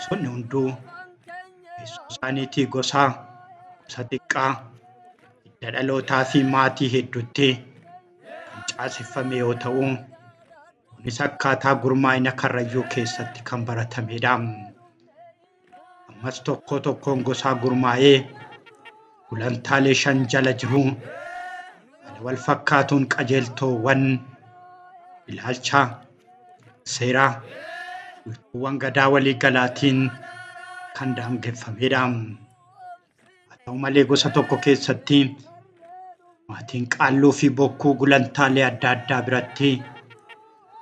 Gosoonni hunduu teessoo isaaniitii gosa, gosa xiqqaa, hidda dhalootaa fi maatii hedduutti kan caaseffame yoo ta'u, kunis akkaataa gurmaa'ina Karrayyuu keessatti kan baratamedha. Ammas tokkoo tokkoon gosaa gurmaa'ee gulantaalee 5 jala jiru haala wal fakkaatuun qajeeltoowwan ilaalcha, seera, wiirtuuwwan gadaa waliigalaatiin kan daangeffamedha. Haa ta'u malee gosa tokko keessatti maatiin qaalluu fi bokkuu gulantaalee adda addaa biratti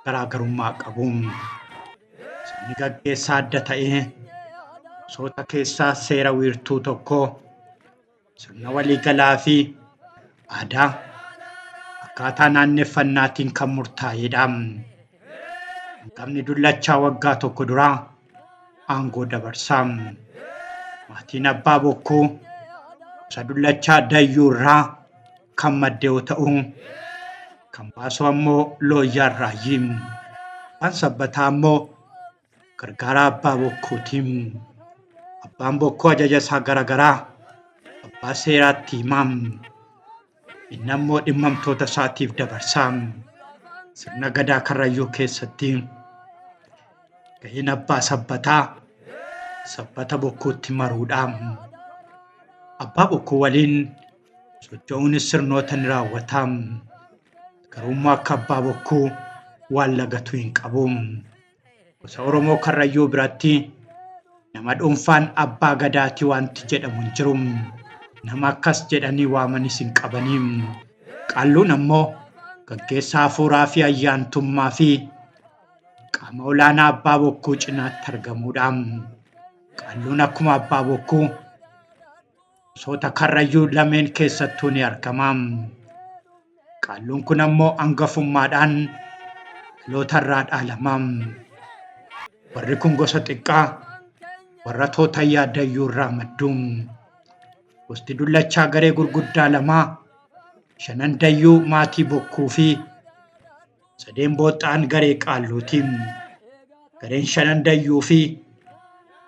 garaagarummaa qabu. Sirni gaggeessaa adda ta'e gosoota keessaa seera wiirtuu tokko sirna waliigalaa fi aadaa akkaataa naanneffannaatiin kan murtaa'edha. Hangafni dullachaa waggaa tokko dura aangoo dabarsa. Maatiin abbaa bokkuu gosa dullachaa dayyuu irraa kan madde yoo ta'u, kan baasu ammoo looyyaa irraayyi. Abbaan sabbataa ammoo gargaaraa abbaa bokkuuti. Abbaan bokkuu ajaja isaa garagaraa abbaa seeraatti hima. Inni ammoo dhimmamtoota isaatiif dabarsa. Sirna Gadaa Karrayyuu keessatti gaheen abbaa sabbataa sabbata bokkuutti maruudha. Abbaa bokkuu waliin socho'uunis sirnoota ni raawwata. Garuummoo akka abbaa bokkuu waan lagatu hin qabu. Gosa Oromoo Karrayyuu biratti nama dhuunfaan Abbaa Gadaati waanti jedhamu hin jiru. Nama akkas jedhanii waamanis hin qabani. Qaalluun ammoo gaggeessaa hafuuraa fi ayyaantummaa fi qaama olaanaa Abbaa Bokkuu cinaatti argamuudha. Qaalluun akkuma Abbaa Bokkuu gosoota Karrayyuu lameen keessattuu ni argama. Qaalluun kun ammoo angafummaadhaan dhalootarraa dhaalama. Warri kun gosa xiqqaa warra Tootayyaa Dayyuurraa maddu. Gosti Dullachaa garee gurguddaa lama, shanan Dayyuu maatii Bokkuu fi sadeen Booxxaan garee Qaalluuti. Gareen shanan Dayyuu fi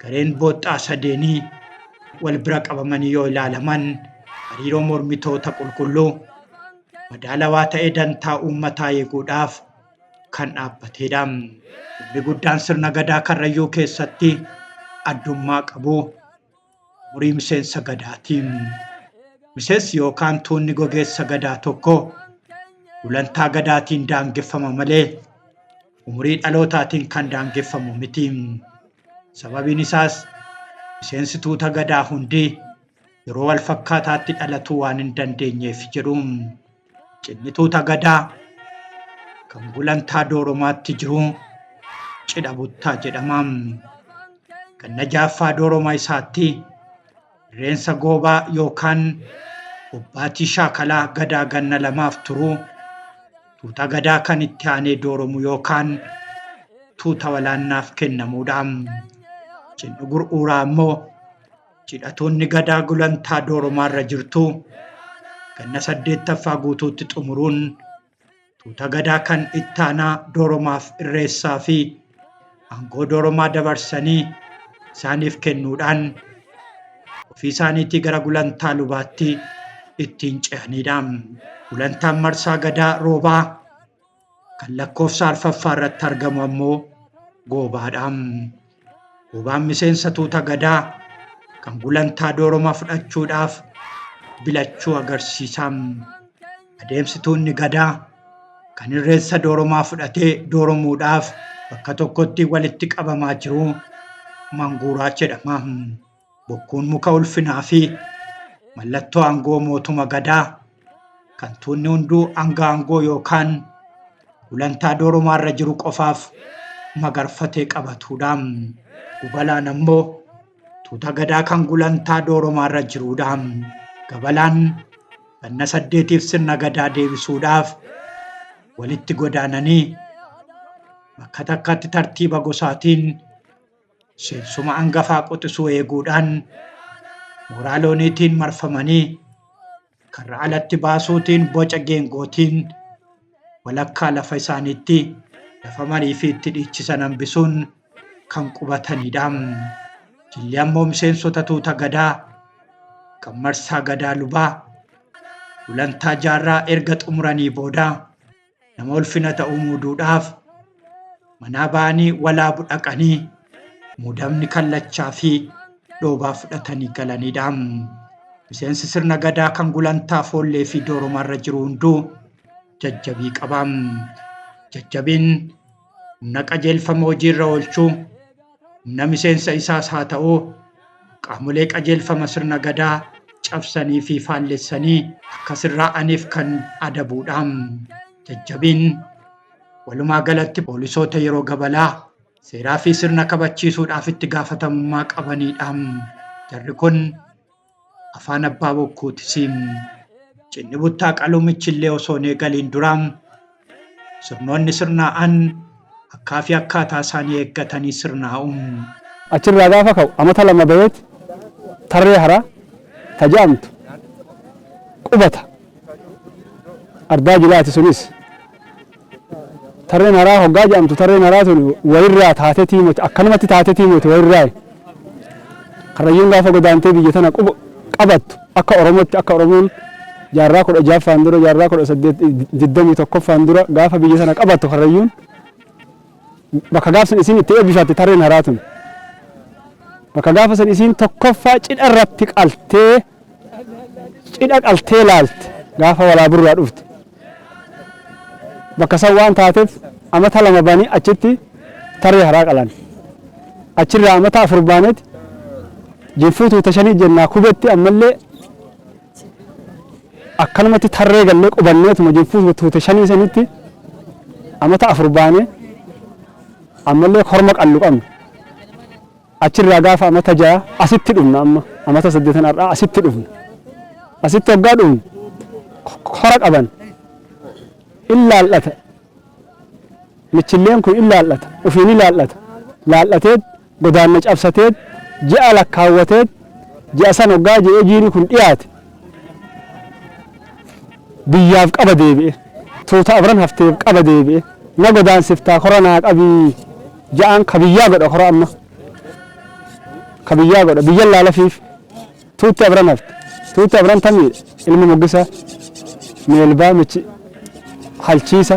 gareen Booxxaa sadeenii wal bira qabamanii yoo ilaalaman hariiroo mormitoota qulqulluu madaalawaa ta'ee dantaa uummataa eeguudhaaf kan dhaabbateedha. Dhimmi guddaan sirna Gadaa Karrayyuu keessatti addummaa qabu umurii miseensa Gadaati. Miseensi yookaan tuunni gogeessa Gadaa tokko gulantaa Gadaatiin daangeffama malee umurii dhalootaatiin kan daangeffamu miti. Sababiin isaas miseensi tuuta Gadaa hundi yeroo walfakkaataatti dhalatuu waan hin dandeenyeef jedhu. Cidhni tuuta Gadaa kan gulantaa Dooromaatti jiru cidha buttaa jedhama. Ganna ja'affaa Dooroma isaatti irreensa goobaa yookaan hobbaatii shaakalaa Gadaa ganna lamaaf turu tuuta Gadaa kan itti aanee dooromu yookaan tuuta walaannaaf kennamuudha. Cidhni gur'uuraa ammoo cidha tuunni Gadaa gulantaa Dooromaarra jirtu ganna saddeettaffaa guutuutti xumuruun tuuta Gadaa kan ittaanaa Dooromaaf irreessaa fi aangoo Dooromaa dabarsanii isaaniif kennuudhaan ofii isaaniitii gara gulantaa lubaatti ittiin ce'aniidha. Gulantaan marsaa Gadaa Roobaa kan lakkoofsa arfaffaa irratti argamu ammoo Goobaadha. Goobaan miseensa tuuta Gadaa kan gulantaa Dooroma fudhachuudhaaf bilachuu agarsiisa. Adeemsi tuunni Gadaa kan irreessa Dooromaa fudhatee dooromuudhaaf bakka tokkotti walitti qabamaa jiru Manguuraa jedhama. Bokkuun muka ulfinaa fi mallattoo aangoo mootuma Gadaa kan tuunni hunduu hanga aangoo yookaan gulantaa dooromaarra jiru qofaaf magarfatee qabatuudha. Gubalaan ammoo tuuta Gadaa kan gulantaa dooromaarra jiruudha. Gabalaan ganna saddeetiif sirna Gadaa deebisuudhaaf walitti godaananii bakka takkatti tartiiba gosaatiin seensuma angafaa quxisuu eeguudhaan mooraa looniitiin marfamanii karra alatti baasuutiin boca geengootiin walakkaa lafa isaaniitti lafa marii fi itti dhiichisan hambisuun kan qubatanidha. Jilli ammoo miseensota tuuta Gadaa kan marsaa Gadaa Lubaa gulantaa jaarraa erga xumuranii booda nama ulfina ta'u muuduudhaaf manaa ba'anii Walaabu dhaqanii muudamni kallachaa fi dhoobaa fudhatanii galanidha. Miseensi sirna Gadaa kan gulantaa Foollee fi Dooromaarra jiru hunduu jajjabii qaba. Jajjabiin humna qajeelfama hojiirra oolchuu, humna miseensa isaas haa ta'u qaamolee qajeelfama sirna Gadaa cabsanii fi faallessanii akka sirraa'aniif kan adabuudha. Jajjabiin walumaa galatti poolisoota yeroo gabalaa seeraa fi sirna kabachiisuudhaaf itti gaafatamummaa qabaniidha. Jarri kun afaan abbaa bokkuutis. Cinni buttaa qaluu michillee osoo hin eegaliin dura sirnoonni sirnaa'an akkaa fi akkaataa isaanii eeggatanii sirnaa'u. Achirraa gaafa ka'u amata 2 baheet tarree haraa ta je'amtu qubata. Ardaa jilaati sunis. Tarreen haraa hoggaa jedhamtu tarreen haraa tun walirraa taatetii moti akkanumatti taatetii moti walirraa. Karrayyuun gaafa godaantee biyya tana qabattu akka Oromootti akka Oromoon jaarraa 16ffaan dura jaarraa 18 21ffaan dura gaafa biyya tana qabattu Karrayyuun bakka gaaf san isiin itti eebbifatte tarreen haraa tun. Bakka gaafa san isiin tokkoffaa cidha irratti qaltee cidha qaltee laalte gaafa Walaaburraa dhufte. Bakka san waan taateef amata 2 banii achitti tarree haraa qalan. Achirraa amata 4 baaneeti jinfuu tuuta shanii jennaa kubetti ammallee akkanumatti tarree gallee qubanneetuma jinfuu tuuta shanii sanitti amata 4 baanee ammallee korma qallu qabna. Achirraa gaafa amata 6 asitti dhufna amma amata saddeetan har'aa asitti dhufna. Asitti hoggaa dhufnu kora qaban in laallata. Michilleen kun in laallata ufiin in laallata. Laal'ateet godaanna cabsateet ji'a lakkaawwateet ji'a san hoggaa ji'ee jiini kun dhiyaate biyyaaf qaba deebi'e. Tuuta afran hafteef qaba deebi'e. Na godaansiftaa kora naa qabii ja'aan ka biyyaa godha kora amma. Ka biyyaa godha biyyan laalafiif tuutti afran hafte. Tuutti afran tamii ilma moggisa meelbaa michi halchiisa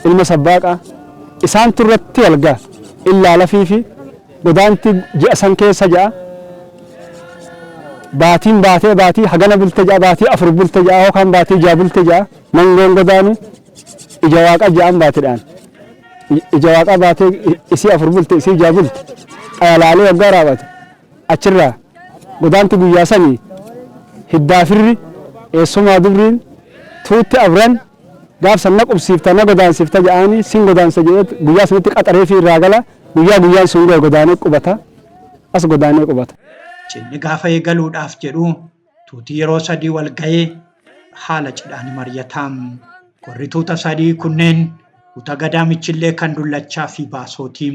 ilma sabbaaqaa isaan turratti wal ga'a. In laalafiifi godaanti ji'a san keessa ja'a. Baatiin baatee baatii hagana bulte ja'a baatii 4 bulte ja'a yookaan baatii 6 bulte ja'a mangoon godaanu ija waaqa ja'an baatidhaan. Ija waaqaa baatee isii 4 bulte isii 6 bulte qayalaalee waggaa raawwate achirraa godaanti guyyaa sanii hiddaa firri eessumaa dubriin tuutti afran gaaf san na qubsiifta na godaansifta ja'aanii sin godaansa jedhee guyyaa sanitti qaxareefii irraa gala guyyaa guyyaan sun gahe godaanee qubata. as godaanee qubata. Cidhni gaafa eegaluudhaaf jedhu tuuti yeroo sadii wal ga'ee haala cidhaa ni maryata. Korri tuuta sadii kunneen tuuta Gadaa Michillee kan Dullachaa fi Baasooti.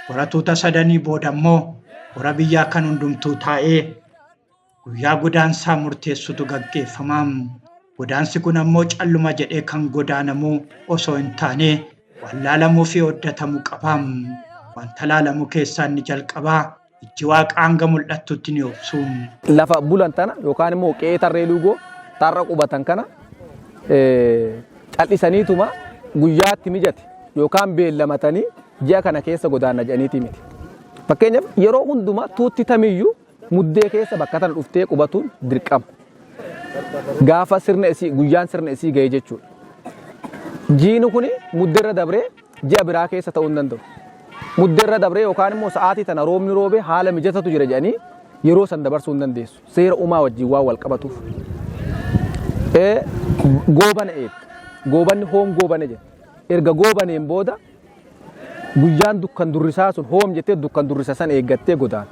Kora tuuta sadanii booda immoo kora biyyaa kan hundumtuu taa'ee guyyaa godaansaa murteessutu gaggeeffama. Godaansi kun ammoo calluma jedhee kan godaanamu osoo hin taane waan laalamuu fi hooddatamu qaba. Wanta laalamu keessaa inni jalqabaa ijji Waaqaa hanga mul'attutti ni obsu. Lafa bulan tana yookaan immoo qe'ee tarree luugoo tarra qubatan kana cal'isaniituma guyyaatti mijate yookaan beellamatanii ji'a kana keessa godaanna jedhaniitii miti. Fakkeenyaaf yeroo hundumaa tuutti tamiyyuu Muddee keessa bakka tana dhuftee qubatuun dirqama. Gaafa sirna isii guyyaan sirna isii ga'e jechuudha. Jiini kuni muddeerra dabree ji'a biraa keessa ta'uu hin danda'u. Muddeerra dabree yookaan immoo sa'aatii tana roobni roobee haala mijatatu jira jedhanii yeroo san dabarsuu hin dandeessu. Seera uumaa wajjin waan wal qabatuuf. Goobana eegga. Goobanni hoom goobane jedha. Erga goobaneen booda Guyyaan dukkan durrisaa sun hoom jettee dukkan durrisa san eeggattee godaana.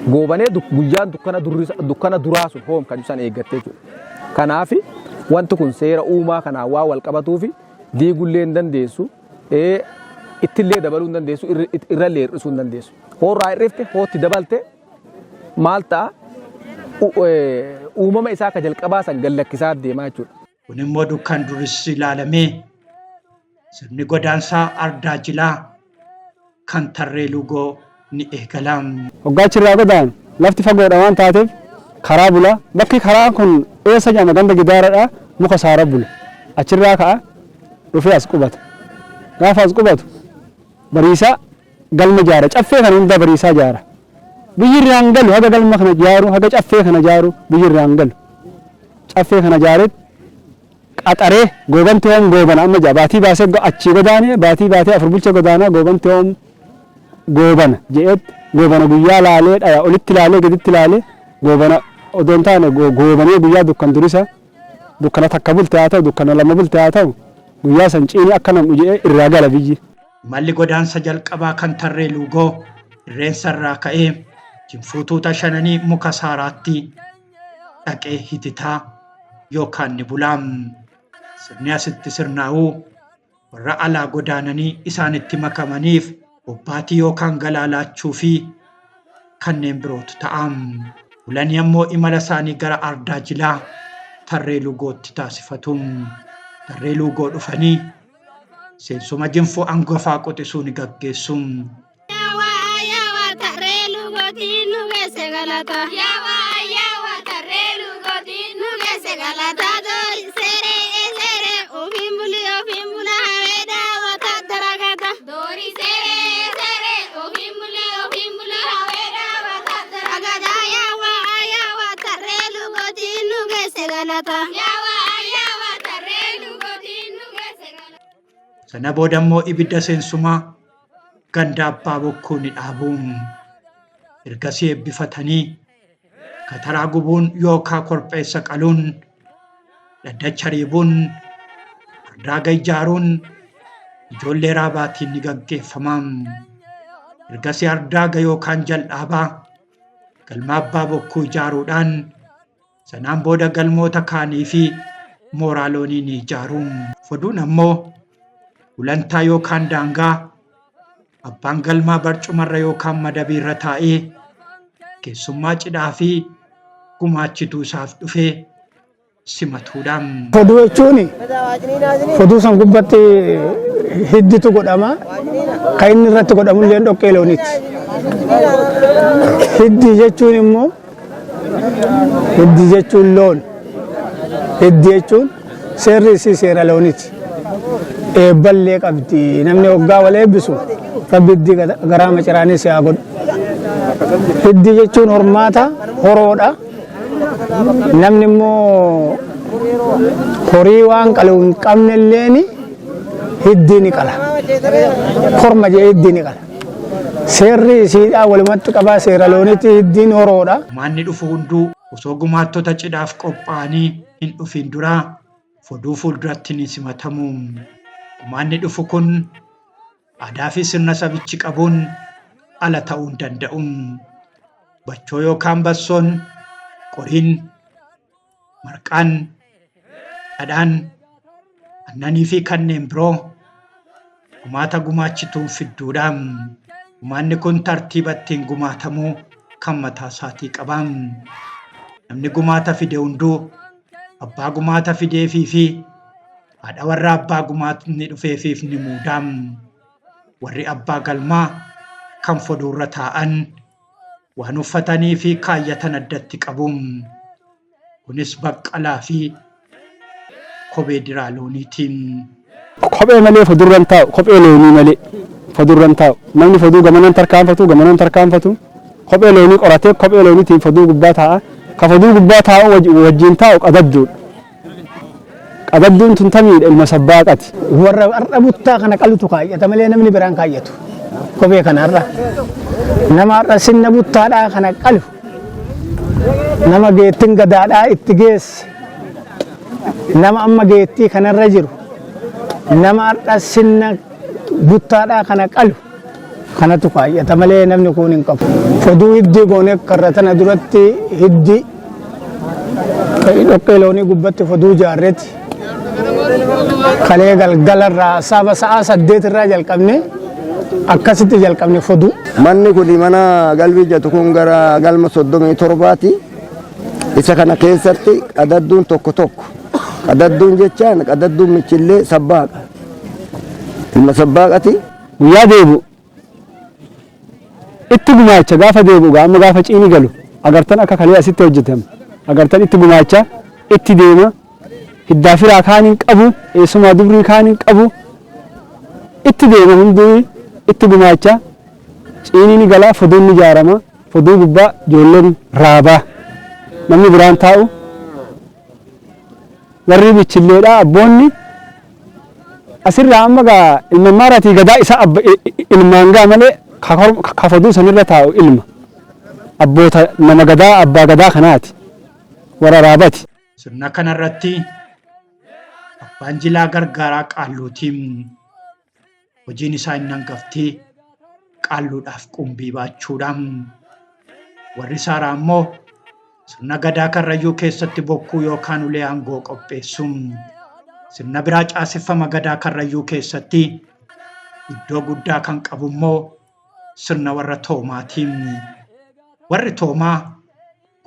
Goobanee guyyaan dukkana durrisa dukkana duraa sun hoom kan san eeggattee jechuudha. Kanaaf wanti kun seera uumaa kanaan waan wal qabatuufi diigullee hin dandeessu ittillee dabaluu hin dandeessu irrallee hir'isuu hin dandeessu. Hoorraa hir'ifte hootti dabalte maal ta'a uumama isaa ka jalqabaa san gad lakkisaa deemaa jechuudha. Kun immoo dukkan duris ilaalamee sirni godaansaa ardaa jilaa kan tarree Luugoo ni eegala. Hoggaa achirraa godaanu lafti fagoodha waan taateef karaa bula. Bakki karaa kun eessa jedhama ganda gidaaradha muka saara bula. Achirraa ka'a dhufee as qubata. Gaafa as qubatu bariisaa galma jaara. Caffee kana hunda bariisaa jaara. Biyyi irraa hin galu haga galma kana jaaru haga caffee kana jaaru biyyi irraa hin galu. Caffee kana jaaretti qaxaree goobanti hoom goobana amma ja'a baatii baasee achii godaanee baatii baatee afur bulchee godaanaa goobanti hoom goobana je'eet goobana guyyaa laalee dhaya olitti laalee gaditti laalee goobana odoo hin taane goobanee guyyaa dukkan durisa dukkana takka bulte haa ta'u dukkana lama bulte haa ta'u guyyaa san ciini akka nam'u je'ee irraa gala biyyi. Imalli godaansa jalqabaa kan Tarree Luugoo Irreensa irraa ka'ee Jinfuu Tuuta Shananii Muka Saaraatti dhaqee hititaa yookaan ni bula. Sirni asitti sirnaa'u warra alaa godaananii isaanitti makamaniif bobbaatii yookaan galaa laachuu fi kanneen birootu ta'a. Bulanii ammoo imala isaanii gara Ardaa Jilaa Tarree Luugootti taasifatu. Tarree Luugoo dhufanii seensuma Jinfuu angafaa quxisuu ni gaggeessu. Yaawaa yaawaa tarree lugootiin nu geesse galata. Yaawaa yaawaa tarree lugootiin nu geesse galata. Doori seeree seeree ofiin buli ofiin bula hawee daawwata daragata. Doori seeree seeree ofiin buli ofiin bula hawee daawwata daragata. Yaawaa yaawaa tarree lugootiin nu geesse galata. Yaawaa yaawaa tarree lugootiin nu geesse galata. Sana booda immoo ibidda seensumaa ganda Abbaa Bokkuu ni dhaabu. Ergasii eebbifatanii kataraa gubuun yookaa korpheessa qaluun, dhaddacha riibuun, ardaaga ijaaruun ijoollee raabaatiin ni gaggeeffama. Ergasii ardaaga yookaan jal'aabaa galma Abbaa Bokkuu ijaaruudhaan Sanaan booda galmoota kaanii fi mooraa loonii ni ijaaru. Foduun ammoo gulantaa yookaan daangaa abbaan galmaa barcumarra yookaan madabiirra taa'ee keessummaa cidhaa fi gumaachituu isaaf dhufe simatuudha. Foduu jechuun foduu san gubbatti hidditu godhama. Kan inni irratti godhamu illee dhoqqee looniiti. Hiddi jechuun immoo Hiddi jechuun loon. Hiddi jechuun seerri isii seera looniti. Eebballee qabdi. Namni waggaa wal eebbisu rabbi hiddi garaa maciraanii si haa godhu. Hiddi jechuun hormaata horoodha. Namni immoo horii waan qalu hin qabne illeen hiddii ni qala. Korma jedhee hiddii ni qala. Seerri isiidhaa walumatti qabaa seera loonitti hiddiin horoodha. Gumaanni dhufu hunduu osoo gumaattota cidhaaf qophaa'anii hin dhufiin dura foduu fuulduratti ni simatamu. Gumaanni dhufu kun aadaafi sirna sabichi qabuun ala ta'uu hin danda'u. Bachoo yookaan bassoon, qoriin, marqaan, dhadhaan, annaniifi kanneen biroo gumaata gumaachituun fidduudha. Gumaanni kun tartiiba ittiin gumaatamu kan mataa isaatii qaba. Namni gumaata fide hunduu abbaa gumaata fideefii fi haadha warraa abbaa gumaatni dhufeefiif ni muuda. Warri abbaa galmaa kan foduurra taa'an waan uffatanii fi kaayyatan addatti qabu. Kunis baqqalaa fi kophee diraa looniiti. Kophee malee fodurra hin taa'u. Kophee loonii malee fodurra hin taa'u. Namni foduu gamanan tarkaanfatu gamanan tarkaanfatu. Kophee loonii qoratee kophee looniitiin foduu gubbaa taa'a. Ka foduu gubbaa taa'u wajjin taa'u qadadduudha. Qadadduun tun tamiidha ilma sabbaaqati. Warra har'a buttaa kana qalutu kaayyata malee namni biraan kaayyatu. Kophee kana har'a. Nama har'a sinna buttaadhaa kana qalu. Nama geettiin gadaadhaa itti geesse. Nama amma geettii kanarra jiru. Nama har'a sinna buttaadhaa kana qalu. Kanatu kaayyata malee namni kun hin qabu. Oduu hiddii goonee karra tana duratti hiddii dhoqqee loonii gubbatti foduu jaarreeti. Kalee galgala irraa saba sa'a 8 irraa jalqabne akkasitti jalqabne foduu. Manni kun mana galmi jedhu kun gara galma 37ti. Isa kana keessatti qadadduun tokko tokko. Qadadduun jechaan qadadduun michillee sabbaaqa. Ilma sabbaaqati. Guyyaa deebi'u. Itti gumaacha gaafa deebi'u gaa amma gaafa ciini galu agartan akka kalee asitti hojjetame agartan itti gumaacha itti deema hiddaa firaa kaan hin qabu eessumaa dubrii kaan hin qabu itti deema hunduu itti gumaacha ciini ni gala foduun ni ijaarama foduu gubbaa ijoolleen raabaa namni biraan taa'u warri bichilleedha abboonni asirraa amma gaa ilma maaraatii gadaa isa ilmaan gaa malee ka foduu sanirra taa'u ilma abboota nama gadaa abbaa gadaa kanaati warra raabati. Sirna kanarratti abbaan jilaa gargaaraa qaalluutiin hojiin isaa inni hangafti qaalluudhaaf qumbii baachuudha. Warri saaraa immoo sirna gadaa karrayyuu keessatti bokkuu yookaan ulee aangoo qopheessu. Sirna biraa caaseffama gadaa karrayyuu keessatti iddoo guddaa kan qabu immoo sirna warra toomaati. Warri toomaa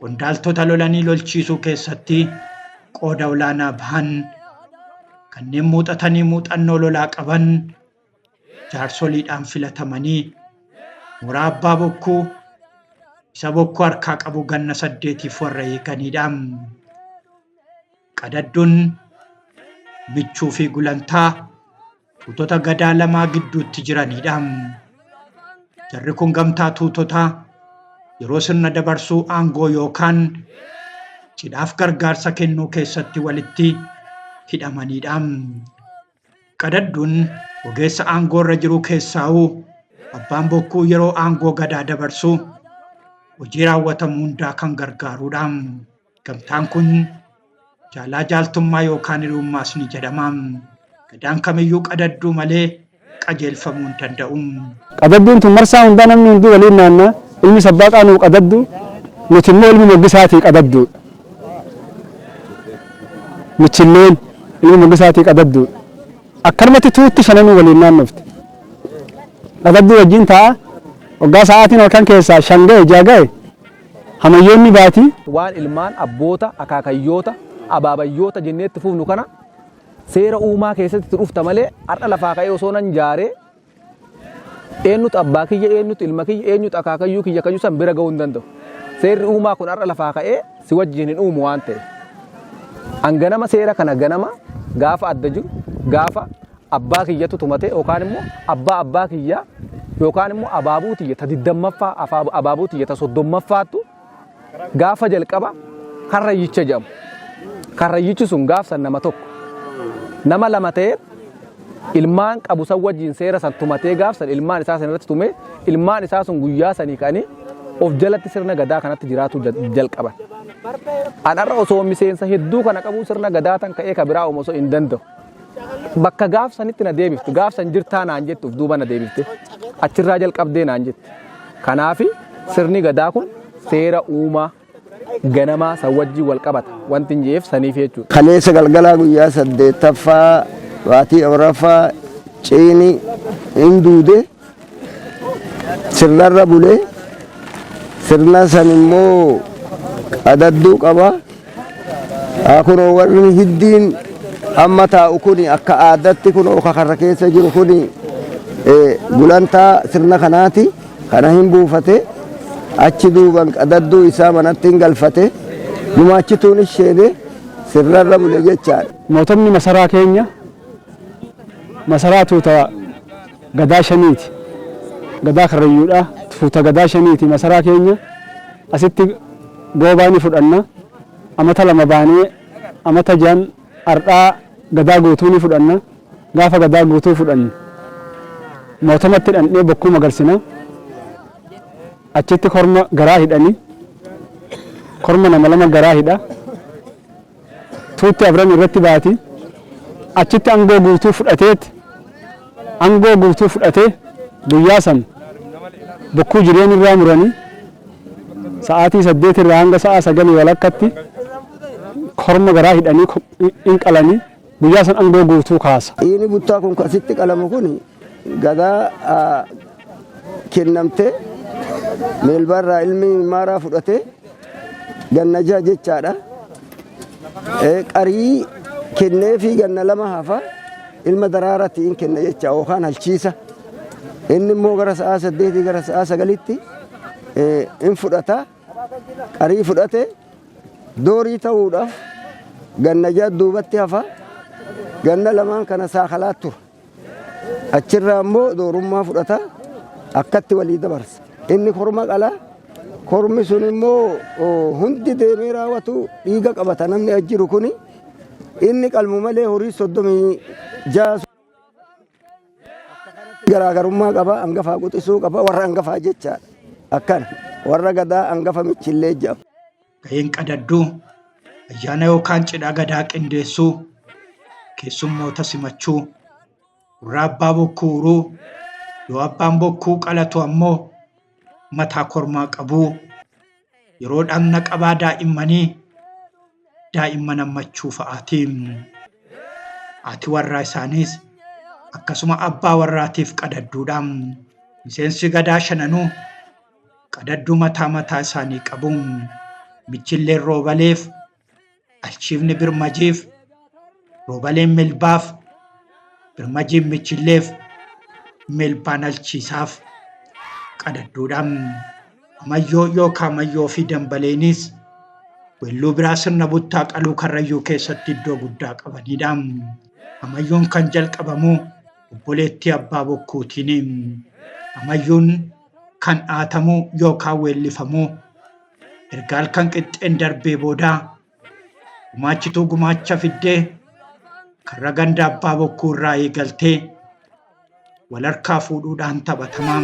qondaaltota lolanii lolchiisuu keessatti qooda olaanaa bahan kanneen muuxatanii muuxannoo lolaa qaban jaarsoliidhaan filatamanii mooraa abbaa bokkuu isa bokkuu harkaa qabu ganna 8f warra eeganidha. Qadadduun michuu fi gulantaa tuutota gadaa lamaa gidduutti jiranidha. Jarri kun gamtaa tuutotaa yeroo sirna dabarsuu aangoo yookaan cidhaaf gargaarsa kennuu keessatti walitti hidhamanidha. Qadadduun ogeessa aangoo irra jiru keessaa'uu abbaan bokkuu yeroo aangoo gadaa dabarsu hojii raawwatamu hundaa kan gargaarudha. Gamtaan kun jaalaa jaaltummaa yookaan hiriyummaas ni jedhama. Gadaan kamiyyuu qadadduu malee qajeelfamuu hin danda'u. Qadadduun tun marsaa hundaa namni hunduu waliin naannaa ilmi sabbaaqaa nuu qadaddu nuti immoo ilmi moggisaatii qadadduudha. Michilleen ilmi moggisaatii qadadduudha. Akkanumatti tuutti shananuu waliin naannofti. Qadadduu wajjin taa'a waggaa sa'aatiin halkan keessaa 5 ga'e 6 ga'e hamayyoonni baati. Waan ilmaan abboota, akaakayyoota, abaabayyoota jennee itti fufnu kana seera uumaa keessatti itti dhufta malee har'a lafaa ka'ee osoo nan jaaree eenyutu abbaa kiyya, eenyutu ilma kiyya, eenyutu akaakayyuu kiyya kayyuu san bira ga'uu hin danda'u. Seerri uumaa kun har'a lafaa ka'ee si wajjin hin uumu waan ta'eef. An ganama seera kana ganama gaafa adda jiru gaafa abbaa kiyyatu tumate yookaan immoo abbaa abbaa kiyyaa yookaan immoo abaabuu tiyya ta 20ffaa abaabuu tiyya ta 30ffaattu gaafa jalqaba karrayyicha jedhamu. Karrayyichi sun gaaf san nama tokko nama lama ta'ee ilmaan qabu san wajjin seera san tumatee gaaf san ilmaan isaa san irratti tumee ilmaan isaa sun guyyaa sanii ka'anii of jalatti sirna gadaa kanatti jiraatu jalqaban. An har'a osoo miseensa hedduu kana qabuu sirna gadaa tan ka'ee ka biraa uumu osoo hin danda'u. Bakka gaaf sanitti na deebiftu gaaf san jirtaa naan jettu of duuba na deebifte achirraa jalqabdee naan jette. Kanaafi sirni gadaa kun seera uumaa ganamaa san wajjin wal qabata wanti hin je'eef saniif jechuudha. Kaleessa galgalaa guyyaa 8ffaa baatii 4ffaa ciini hin duude sirnarra bule sirna san immoo qadadduu qaba. Kunoo warri hiddiin amma taa'u kuni akka aadaatti kunoo kakarra keessa jiru kuni gulantaa sirna kanaati. Kana hin buufate achi duuban qadadduu isaa manatti hin galfate gumaachituun isheene sirnarra bule jechaadha. Mootonni masaraa keenya masaraa tuuta gadaa shaniiti. Gadaa karrayyuudha. Tuuta gadaa shaniiti masaraa keenya. Asitti goobaa ni fudhanna. Amata lama baanee amata jan ardhaa gadaa guutuu ni fudhanna. Gaafa gadaa guutuu fudhanne mootomatti dhandhee bokkuu magarsina. Achitti korma garaa hidhani. Korma nama lama garaa hidha. Tuutti afran irratti baati. Achitti angoo guutuu fudhateet angoo guutuu fudhatee guyyaa san bokkuu jireen irraa muranii sa'aatii 8 irraa hanga sa'a 9 walakkatti korma garaa hidhanii hin qalanii guyyaa san angoo guutuu kaasa. Dhiini buttaa kun asitti qalamu kun gadaa kennamte meelbaarraa ilmi maaraa fudhate ganna jaha jechaadha. Qarii kenneefii ganna lama hafa ilma daraaratiin kenna jecha yookaan halchiisa. Inni immoo gara sa'aa 8 gara sa'aa 9tti In fudhata. Qarii fudhate doorii ta'uudhaaf ganna ja'a duubatti hafa. Ganna lamaan kana saakalaa tura. Achirraa immoo doorummaa fudhata. Akkatti walii dabarsa. Inni korma qala. Kormi sun immoo hundi deemee raawwatu dhiiga qabata namni as jiru kuni. Inni qalmu malee horii 36 garaagarummaa qaba. Hangafaa quxisuu qaba. Warra hangafaa jechaadha. Akkana warra gadaa hangafa michillee jedhamu. Gaheen qadadduu ayyaana yookaan cidha gadaa qindeessuu, keessummoota simachuu, gurra abbaa bokkuu uruu, yoo abbaan bokkuu qalatu ammoo mataa kormaa qabuu, yeroo dhagna qabaa daa'immanii daa'imman hammachuu fa'aati. Haati warraa isaaniis akkasuma abbaa warraatiif qadadduudha. Miseensi gadaa shananuu qadadduu mataa mataa isaanii qabu. Michilleen roobaleef, alchiifni birmajiif, roobaleen milbaaf, birmajiin michilleef, milbaan alchiisaaf qadadduudha. Amayyoo yookaan mayyoo fi dambaleenis weelluu biraa sirna buttaa qaluu Karrayyuu keessatti iddoo guddaa qabanidha. Amayyoon kan jalqabamu obboleettii abbaa bokkuutiini. Amayyuun kan dhaatamu yookaan weellifamu erga halkan qixxeen darbee booda gumaachituu gumaacha fiddee karra ganda abbaa bokkuu irraa eegaltee wal harkaa fuudhuudhaan taphatama.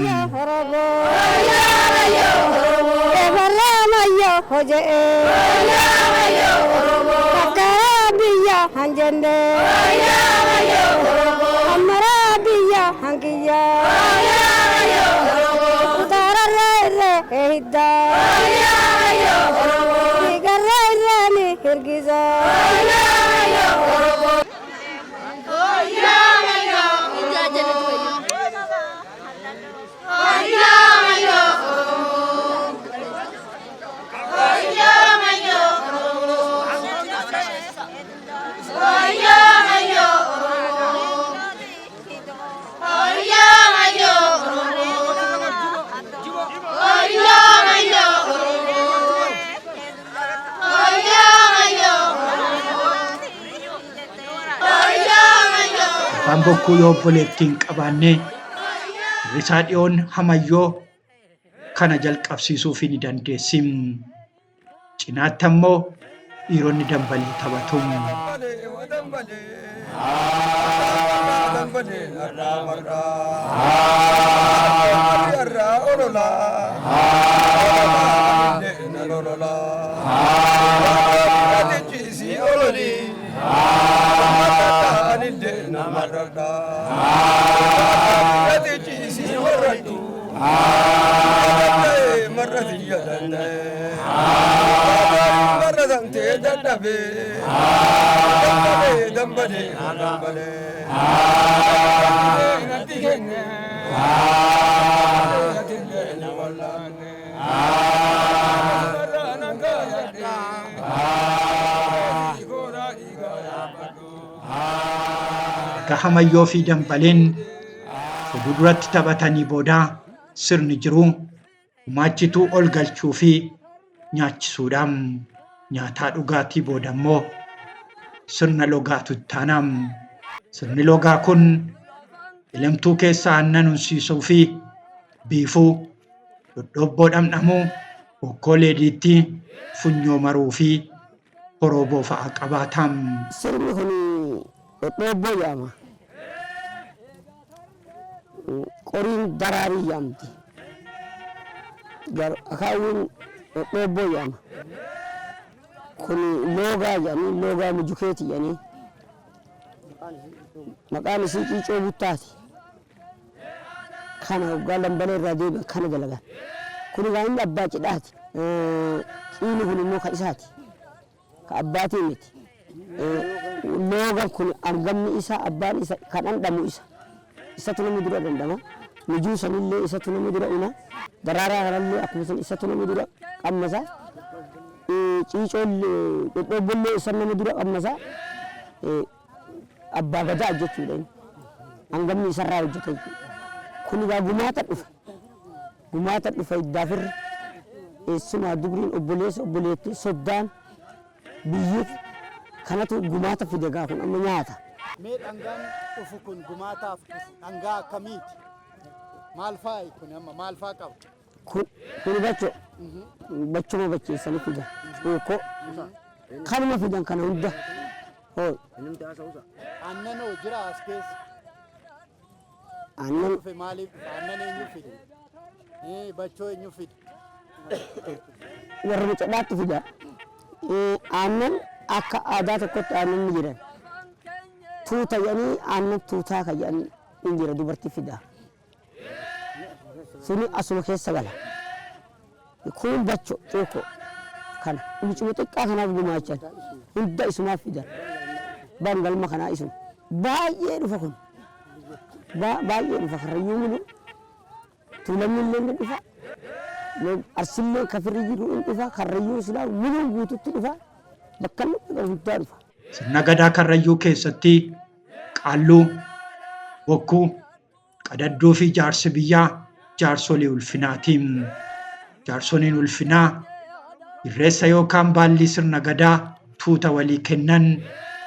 Abbaan bokkuu yoo obboleettii hin qabaanne hirrisaa dhiyoon hamayyoo kana jalqabsiisuufii ni dandeessi. Cinaatti ammoo dhiironni dambalii taphatu. Erga hamayyoo fi dambaleen fuulduratti taphatanii booda sirni jiru gumaachituu ol galchuu fi nyaachisuudha. Nyaataa dhugaatii booda immoo sirna logaatu itti aana. Sirni logaa kun elemtuu keessa aannan unsiisuu fi biifuu, dhodhoobboo dhamdhamuu, hokkoo leediitti funyoo maruu fi horooboo fa'a qabaata. Sirni kun dhodhoobboo jedhama. Qoriin daraarii jedhamti. Akaawwiin dhodhoobboo jedhama. Kun loogaa jedhanii loogaa mujukeeti jedhanii. Maqaan isii ciicoo buttaati. Kana hoggaa lambalee irraa deebi'an kana dalagan. Kun egaa inni abbaa cidhaati. Ciini kun immoo ka isaati. Ka abbaatii miti. Loogan kun argamni isaa abbaan isa ka dhandhamu isa. Isatu nama dura dhandhama. Mijuu sanillee isatu nama dura una. Daraaraa kanallee akkuma san isatu nama dura qammasa. Ciicoollee dhodhoobbollee isa nama dura qammasa. Abbaa gadaa jechuudha inni. Hangamni isarraa hojjeta jechuudha. Kun egaa gumaata dhufe. Gumaata dhufe iddaa firri. Eessumaa dubriin obboleessa obboleettii soddaan biyyi kanatu gumaata fide gaa kun amma nyaata. Mee dhangaan dhufu kun gumaataaf dhufu dhangaa akkamiiti? Maal faayi kun amma maal faa qaba? Kun kun bacho bachuma bacheessanii fidan. Cuukkoo kanuma fidan kana hunda. Hoo Aannan hoo jira as keessa? Aannan Dhufe maaliif dhufa? Aannan eenyu fide? Bachoo eenyu fide? Warra mucadhaatti fida. Aannan akka aadaa tokkotti aannan ni jiran. Tuuta jedhanii aannan tuutaa kan jedhan ni jira dubartii fida. Suni asuma keessa gala. Kun bacho cuukkoo kana mucuma xiqqaa kanaaf gumaachan hunda isumaaf fidan. Ban galma kanaa isuma. Baay'ee dhufa kun. Baay'ee dhufa Karrayyuu mulu. Tuulamni illee ni dhufa. Arsillee kafirri jiru in dhufa. Karrayyuu silaa muluun guututti dhufa. Bakka inni dhaqu hundaa dhufa. Sirna Gadaa Karrayyuu keessatti Qaalluu, Bokkuu, Qadadduufi jaarsi biyyaa jaarsolii ulfinaati. Jaarsoliin ulfinaa irreessa yookaan baallii sirna Gadaa tuuta walii kennan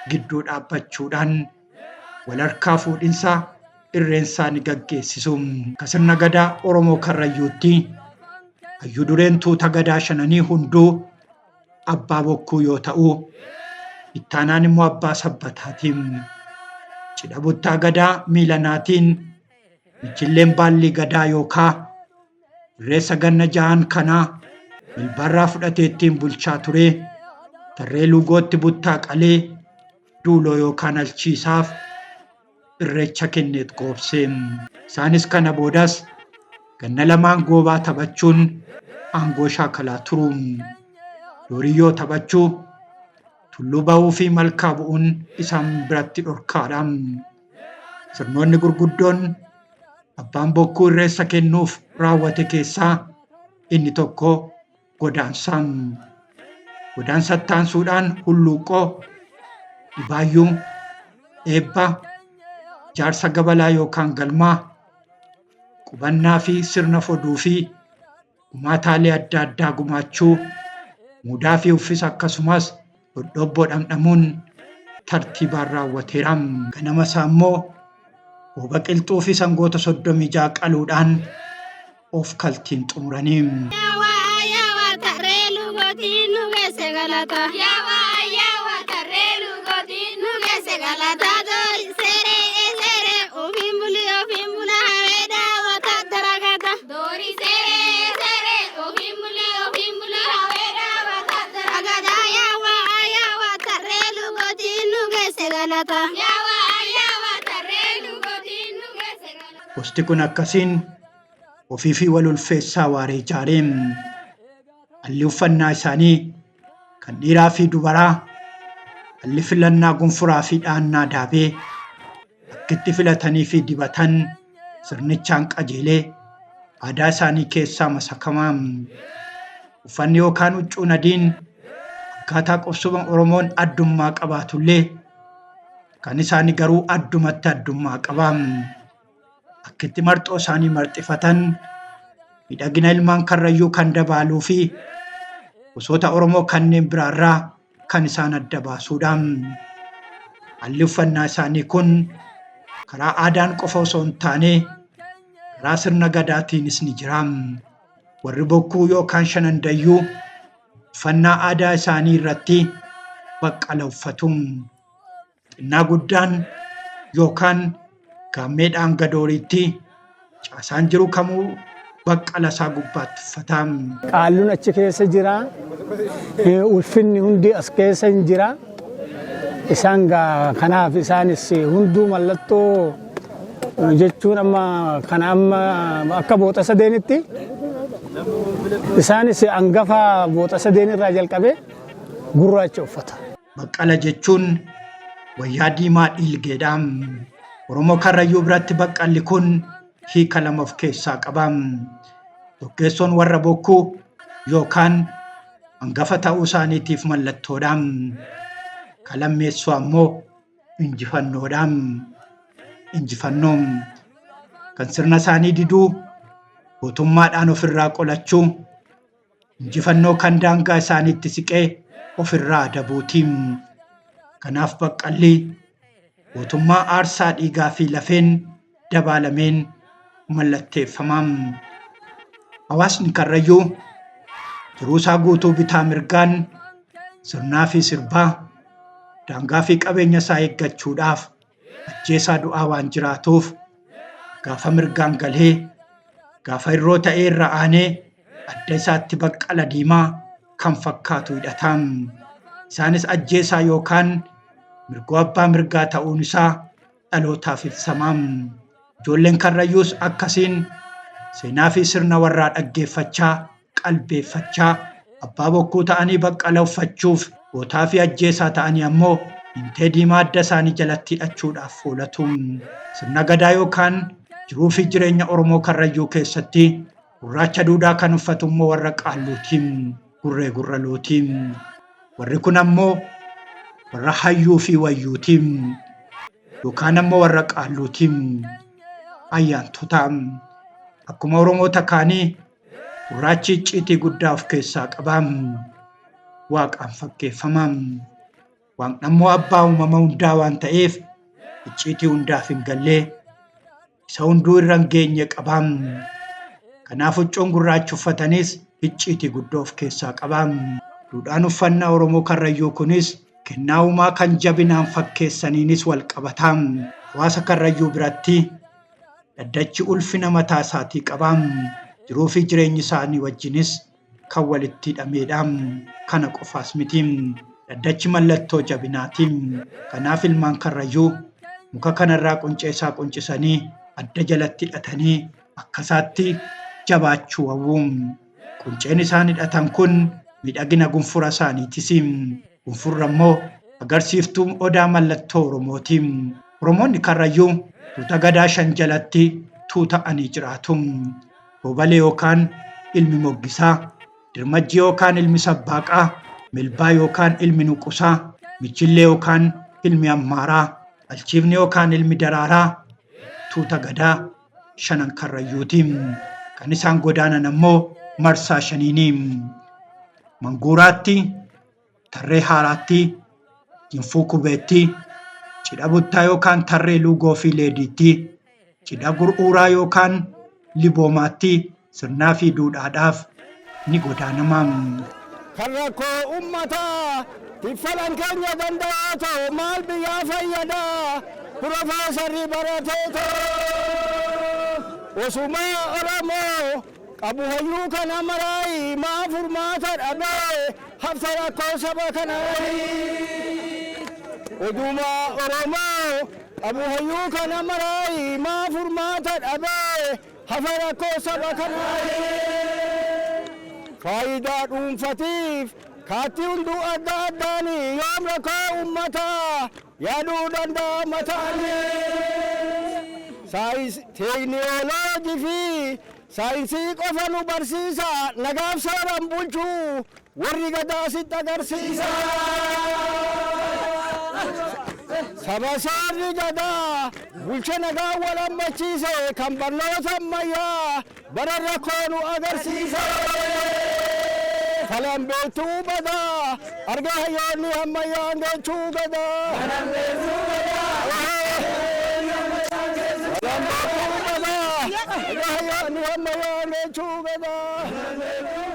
gidduu dhaabbachuudhaan walharkaa fuudhinsa irreensaa ni gaggeessisu. Akka sirna Gadaa Oromoo Karrayyuutti hayyuu dureen tuuta Gadaa shananii hunduu Abbaa Bokkuu yoo ta'u, ittaanaan immoo Abbaa Sabbataati. Cidha buttaa Gadaa miilanaatiin michilleen baallii Gadaa yookaa irreessa ganna jahan kanaa jilbarraa fudhatee ittiin bulchaa ture tarree Luugootti buttaa qalee duuloo yookaan alchiisaaf irreecha kenneet goobse. Isaanis kana boodas ganna lamaan goobaa taphachuun aangoo shaakalaa turu. Dooriyyoo taphachuu, tulluu bahuu fi malkaa bu'uun isaan biratti dhorkaadha. Sirnoonni gurguddoon Abbaan Bokkuu irreessa kennuuf raawwate keessaa inni tokko godaansa. Godaansatti aansuudhaan hulluuqqoo, dhibaayyuu, eebba, ijaarsa gabalaa yookaan galmaa, qubannaa fi sirna foduu fi gumaataalee adda addaa gumaachuu, muudaa fi uffisa akkasumas dhodhoobboo dhamdhamuun tartiibaan raawwateera. Ganama isaa immoo gooba qilxuu fi sangoota 36 qaluudhaan of kaltiin xumuranii. Yaawaa yaawaa tarree lugootiin nu geesse galata. Yaawaa yaawaa tarree lugootiin nu geesse galata. Doori seeree seeree ofiin buli ofiin bula hawee daawwata daragata. Doori seeree seeree ofiin buli ofiin bula hawee daawwata daragata. Yaawaa yaawaa tarree lugootiin nu geesse galata. Yaawaa yaawaa tarree lugootiin nu geesse galata. Gosti kun akkasiin ofiifii wal ulfeessaa waaree ijaare. Halli uffannaa isaanii kan dhiiraa fi dubaraa, halli filannaa gunfuraa fi dhahannaa daabee, akkitti filatanii fi dibatan sirnichaan qajeelee aadaa isaanii keessaa masakamaa. Uffanni yookaan huccuun adiin akkaataa qubsuma Oromoon addummaa qabaatullee kan isaanii garuu addumatti addummaa qaba. Akkitti marxoo isaanii marxifatan miidhagina ilmaan Karrayyuu kan dabaaluu fi gosoota Oromoo kanneen biraarraa kan isaan adda baasuudha. Haalli uffannaa isaanii kun karaa aadaan qofa osoo hin taane karaa sirna Gadaatiinis ni jira. Warri Bokkuu yookaan Shanan Dayyuu uffannaa aadaa isaanii irratti baqqala uffatu. Xinnaa guddaan yookaan gaammeedhaa hanga dooriitti caasaan jiru kamuu baqqala isaa gubbaatti uffata. Qaalluun achi keessa jira. Ulfinni hundi as keessa hin jira. Isaan gaa kanaaf isaanis hunduu mallattoo jechuun amma kana amma akka booxa sadeenitti isaanis hangafa booxa sadeen irraa jalqabee gurraacha uffata. Baqqala jechuun wayyaa diimaa dhiilgeedha. Oromoo Karrayyuu biratti baqqalli kun hiika lama of keessaa qaba. Tokkeessoon warra Bokkuu yookaan hangafa ta'uu isaaniitiif mallattoodha. Ka lammeessoo ammoo injifannoodha. Injifannoo kan sirna isaanii diduu gootummaadhaan ofirraa qolachuu. Injifannoo kan daangaa isaaniitti siqee ofirraa adabuuti. Kanaaf baqqalli gootummaa aarsaa dhiigaa fi lafeen dabaalameen mallatteeffama. Hawaasni Karrayyuu jiruusaa guutuu bitaa mirgaan sirnaa fi sirbaa daangaa fi qabeenya isaa eeggachuudhaaf ajjeesaa du'aa waan jiraatuuf gaafa mirgaan galee gaafa irroo ta'ee irra aanee adda isaatti baqqala diimaa kan fakkaatu hidhata. Isaanis ajjeesaa yookaan mirgoo abbaa mirgaa ta'uun isaa dhalootaaf ibsama. Ijoolleen Karrayyuus akkasiin seenaa fi sirna warraa dhaggeeffachaa, qalbeeffachaa, abbaa bokkuu ta'anii baqqala uffachuuf, gootaa fi ajjeesaa ta'anii ammoo hintee diimaa adda isaanii jalatti hidhachuudhaaf foolatu. Sirna gadaa yookaan jiruu fi jireenya Oromoo Karrayyuu keessatti gurraacha duudaa kan uffatu immoo warra qaalluuti. Gurree gurra looti. Warri kun ammoo warra hayyuu fi wayyuuti. Yookaan ammoo warra qaalluuti. Ayyaantota. Akkuma Oromoota kaanii gurraachi icciitii guddaa of keessaa qaba. Waaqaan fakkeeffama. Waaqni ammoo abbaa uumama hundaa waan ta'eef icciitii hundaaf hin gallee isa hunduu irra hin geenye qaba. Kanaaf huccuun gurraacha uffatanis icciitii guddoo of keessaa qaba. Duudhaan uffannaa Oromoo Karrayyuu kunis kennaa uumaa kan jabinaan fakkeessaniinis wal qabata. Hawaasa Karrayyuu biratti dhaddachi ulfina mataa isaatii qaba. Jiruu fi jireenyi isaanii wajjinis kan walitti hidhamedha. Kana qofaas miti. Dhaddachi mallattoo jabinaati. Kanaaf ilmaan Karrayyuu muka kanarraa quncee isaa quncisanii adda jalatti hidhatanii akkasaatti jabaachuu hawwu. Qunceen isaan hidhatan kun miidhagina gunfura isaaniitis. Gunfurri ammoo agarsiiftuu odaa mallattoo Oromooti. Oromoonni Karrayyuu tuuta gadaa shan jalatti tuuta'anii jiraatu. Roobalee yookaan ilmi moggisaa, dirmajjii yookaan ilmi sabbaaqaa, milbaa yookaan ilmi nuqusaa, michillee yookaan ilmi ammaaraa, alchiifni yookaan ilmi daraaraa tuuta gadaa shanan Karrayyuuti. Kan isaan godaanan ammoo marsaa shaniini. Manguuraatti, Tarree Haaraatti, Jinfuu Kubeetti, Cidha Buttaa yookaan Tarree Luugoo fi Leediitti, Cidha Gur'uuraa yookaan Liboomaatti sirnaa fi duudhaadhaaf ni godaanama. Kan rakkoo ummataa tiffalan keenya danda'oo ta'u maal biyyaa fayyada Pirofeesarri barateetoo Osumaa Oromoo qabu hayyuu kana maraayi maa furmaata dhabee hafta rakkoo saba kanaayi Odumaa Oromoo qabu hayyuu kana maraayi maa furmaata dhabee hafa rakkoo saba kanaayi Faayidaa dhuunfatiif kaatti hunduu adda addaani yoom rakkoo ummataa yaaduu danda'a mataani Teekniyooloojii fi saayinsii qofa nu barsiisa nagaaf seeraan bulchuu warri gadaa sitti agarsiisa. Saba seerri gadaa bulcha nagaa wal hammachiise kan barnoota ammayyaa bara rakkoo nu agarsiise. Falan beektuu badaa arga hayyoonni ammayyaan jechuu gadaa. Falan beektuu badaa arga hayyoonni ammayyaan jechuu gadaa.